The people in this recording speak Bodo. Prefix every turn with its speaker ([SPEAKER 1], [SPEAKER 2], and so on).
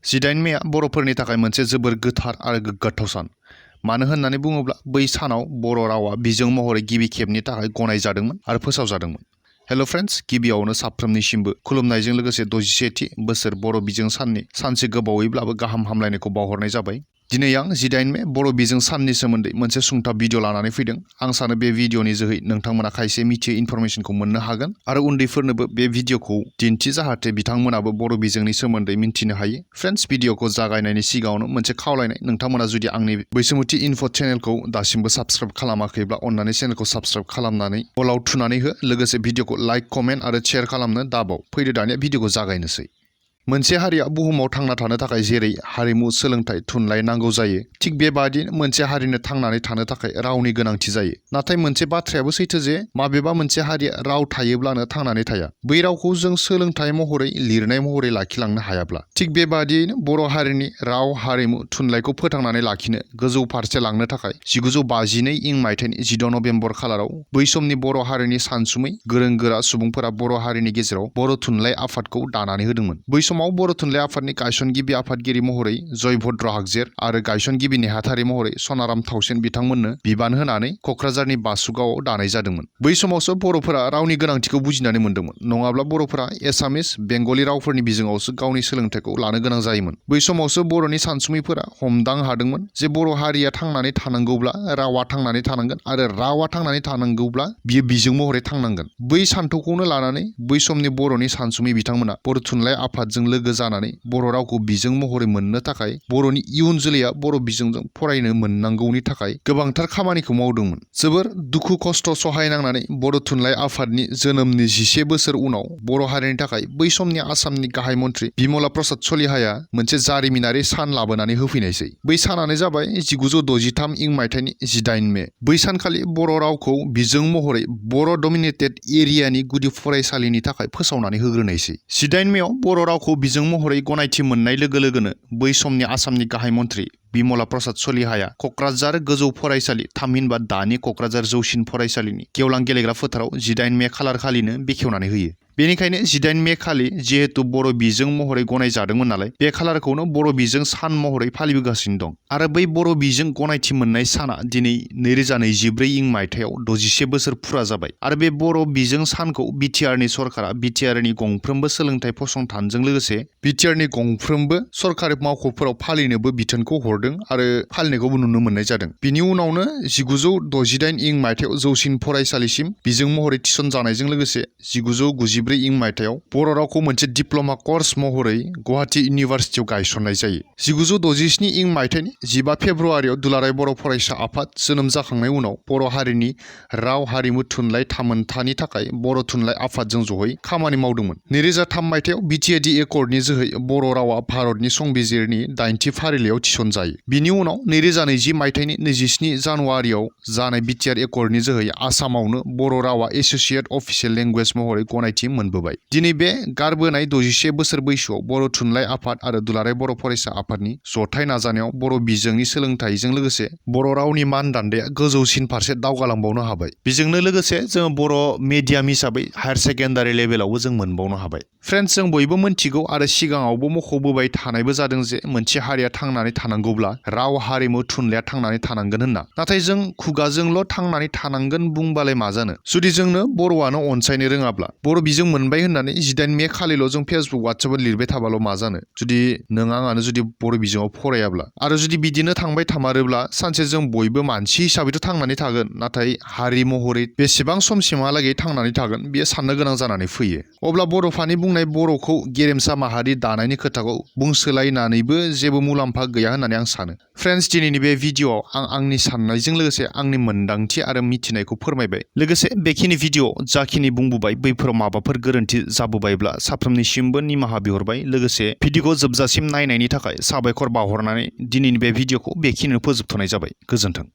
[SPEAKER 1] 18 मेआ बर'फोरनि थाखाय मोनसे जोबोर गोथार आरो गोग्गाथाव सान। मानो होननानै बुङोब्ला बै सानाव बर' रावा बिजों महरै गिबि खेबनि थाखाय गनायजादोंमोन आरो फोसावजादोंमोन। हेल' फ्रेन्ड्स, गिबियावनो साफ्रोमनिसिमबो खुलुमनायजों लोगोसे 61थि बोसोर बर' बिजों साननि सानसे गोबावैब्लाबो गाहाम हामलायनायखौ बावहरनाय जाबाय। दिनै आं 18 मे बर' बिजों साननि सोमोन्दै मोनसे सुंथाब भिडिअ लानानै फैदों। आं सानो बे भिडिअनि जोहै नोंथांमोना खायसे मिथियै इनफरमेसनखौ मोननो हागोन आरो उन्दैफोरनोबो बे भिडिअखौ दिन्थि जाहाथे बिथांमोनाबो बर' बिजोंनि सोमोन्दै मिन्थिनो हायो। फ्रेन्ड्स, भिडिअखौ जागायनायनि सिगाङावनो मोनसे खावलायनाय, नोंथांमोना जुदि आंनि बैसोमुथि इनफ' चेनेलखौ दासिमबो साबस्क्राइब खालामाखैब्ला अन्नानै चेनेलखौ साबस्क्राइब खालामनानै अलाव थुनानै हो। लोगोसे भिडिअखौ लाइक, कमेन्ट आरो शेयार खालामनो दाबाव। फैदो दानिया भिडिअखौ जागायनोसै। मोनसे हारिया बुहुमाव थांना थानो थाखाय जेरै हारिमु, सोलोंथाइ, थुनलाइ नांगौ जायो, थिग बेबादिनो मोनसे हारिनो थांनानै थानो थाखाय रावनि गोनांथि जायो। नाथाय मोनसे बाथ्रायाबो सैथो जे माबेबा मोनसे हारिया राव थायोब्लानो थांनानै थाया, बै रावखौ जों सोलोंथाइ महरै, लिरनाय महरै लाखिलांनो हायाब्ला। थिग बेबादियैनो बर' हारिनि राव, हारिमु, थुनलाइखौ फोथांनानै लाखिनो गोजौ फारसे लांनो थाखाय 1952 इं मायथाइनि 14 नभेम्बर खालाराव बै समनि बर' हारिनि सानसुमै गोरों गोरा सुबुंफोरा बर' हारिनि गेजेराव बर' थुनलाइ आफादखौ दानानै होदोंमोन। बै समाव बर' थुनलाइ आफादनि गायसनगिबि आफादगिरि महरै जयभद्र हागजेर आरो गायसनगिबि नेहाथारि महरै सनाराम थाउसेन बिथांमोननो बिबान होनानै क'क्राझारनि बासुगावआव दानाय जादोंमोन। बै समावसो बर'फोरा रावनि गोनांथिखौ बुजिनानै मोन्दोंमोन। नङाब्ला बर'फोरा एसामिस, बेंगलि रावफोरनि बिजोङावसो गावनि सोलोंथाइखौ लानो गोनां जायोमोन। बै समावसो बर'नि सानसुमैफोरा हमदां हादोंमोन जे बर' हारिया थांनानै थानांगौब्ला रावा थांनानै थानांगोन आरो रावा थांनानै थानांगौब्ला बियो बिजों महरै थांनांगोन। बै सान्थौखौनो लानानै बै समनि बर'नि सानसुमै बिथांमोना बर' थुनलाइ आफादजों लोगो जानानै बर' रावखौ बिजों महरै मोननो थाखाय बर'नि इयुन जोलैया बर' बिजोंजों फरायनो मोननांगौनि थाखाय गोबांथार खामानिखौ मावदोंमोन। जोबोर दुखु खस्थ' सहायनांनानै बर' थुनलाइ आफादनि जोनोमनि 11 बोसोर उनाव बर' हारिनि थाखाय बै समनि आसामनि गाहाय मन्थ्रि बिमला प्रसाद सलिहाया मोनसे जारिमिनारि सान लाबोनानै होफैनायसै। बै सानानो जाबाय 1963 इं मायथाइनि 18 मे। बै सानखालि बर' रावखौ बिजों महरै बर' डमिनेटेड एरियानि गुदि फरायसालिनि थाखाय फोसावनानै होग्रोनायसै। 18 मेआव बर' रावखौ बिजों महरै गनायथि मोननाय लोगो लोगोनो बै समनि आसामनि गाहाय मन्थ्रि बिमला प्रसाद सलिहाया क'क्राझार गोजौ फरायसालि, थामहिनबा दानि क'क्राझार जौसिन फरायसालिनि गेवलां गेलेग्रा फोथाराव 18 मे खालार खालिनो बेखेवनानै होयो। बेनिखायनो 18 मे खालि जिहेतु बर' बिजों महरै गनायजादोंमोन नालाय, बे खालारखौनो बर' बिजों सान महरै फालिबोगासिनो दं। आरो बै बर' बिजों गनायथि मोननाय साना दिनै 2024 इं मायथाइयाव 61 बोसोर फुरा जाबाय। आरो बे बर' बिजों सानखौ बिटिआरनि सरकारा बिटिआरनि गंफ्रोमबो सोलोंथाइ फसंथानजों लोगोसे बिटिआरनि गंफ्रोमबो सरकारि मावख'फोराव फालिनोबो बिथोनखौ हरदों आरो फालिनायखौबो नुनो मोननाय जादों। बिनि उनावनो 1968 इं मायथाइयाव जौसिन फरायसालिसिम बिजों महरै थिसनजानायजों लोगोसे 1994 इं मायथाइयाव बर' रावखौ मोनसे डिप्ल'मा कर्स महरै गुवाहाटी इउनिभारसिटियाव गायसननाय जायो। 1967 इं मायथाइनि 15 फेब्रुवारियाव दुलाराय बर' फरायसा आफाद जोनोम जाखांनायनि उनाव बर' हारिनि राव, हारिमु, थुनलाइ थामोन्थानि थाखाय बर' थुनलाइ आफादजों जयै खामानि मावदोंमोन। 2003 मायथाइयाव बिटिएडि एकर्डनि जोहै बर' रावा भारतनि संबिजिरनि 8थि फारिलाइयाव थिसनजायो। बिनि उनाव 2020 मायथाइनि 27 जानुवारियाव जानाय बिटिआर एकर्डनि जोहै आसामावनो बर' रावा एस'सिएट अफिसियेल लेंगुवेज महरै गनायथि मोनबोबाय। दिनै बे गारबोनाय 61 बोसोर बैसोआव बर' थुनलाइ आफाद आरो दुलाराय बर' फरायसा आफादनि जथाय नाजानायाव बर' बिजोंनि सोलोंथाइजों लोगोसे बर' रावनि मानदान्दाया गोजौसिन फारसे दावगालांबावनो हाबाय। बेजोंनो लोगोसे जोङो बर' मिडियाम हिसाबै हायार सेकेन्डारि लेभेलावबो जों मोनबावनो हाबाय। फ्रेन्ड्स, जों बयबो मिन्थिगौ आरो सिगाङावबो मख'बोबाय थानायबो जादों जे मोनसे हारिया थांनानै थानांगौब्ला राव, हारिमु, थुनलाइया थांनानै थानांगोन होनना। नाथाय जों खुगाजोंल' थांनानै थानांगोन बुंबालाय मा जानो? जुदि जोंनो बर'आनो अनसायनो रोङाब्ला, बर' बिजों मोनबाय होननानै 18 मे खालिल' जों फेसबुक, वाट्सएपआव लिरबाय थाबाल' मा जानो? जुदि नों आंआनो जुदि बर' बिजोङाव फरायाब्ला आरो जुदि बिदिनो थांबाय थामारोब्ला सानसे जों बयबो मानसि हिसाबैथ' थांनानै थागोन, नाथाय हारि महरै बेसेबां समसिमहालागै थांनानै थागोन बेयो साननो गोनां जानानै फैयो। अब्ला बर'फानि बुंनाय बर'खौ गेरेमसा माहारि दानायनि खोथाखौ बुंसोलायनानैबो जेबो मुलाम्फा गैया होननानै आं सानो। फ्रेन्ड्स, दिनैनि बे भिडिअ'आव आं आंनि साननायजों लोगोसे आंनि मोन्दांथि आरो मिथिनायखौ फोरमायबाय। लोगोसे बेखिनि भिडिअ' जाखिनि बुंबोबाय बैफोराव माबाफोर गोरोन्थि जाबोबायब्ला साफ्रोमनिसिमबो निमाहा बिहरबाय। लोगोसे भिडिअ'खौ जोबजासिम नायनायनि थाखाय साबायखर बावहरनानै दिनैनि बे भिडिअ'खौ बेखिनियावनो फोजोबथ'नाय जाबाय। गोजोन्थों।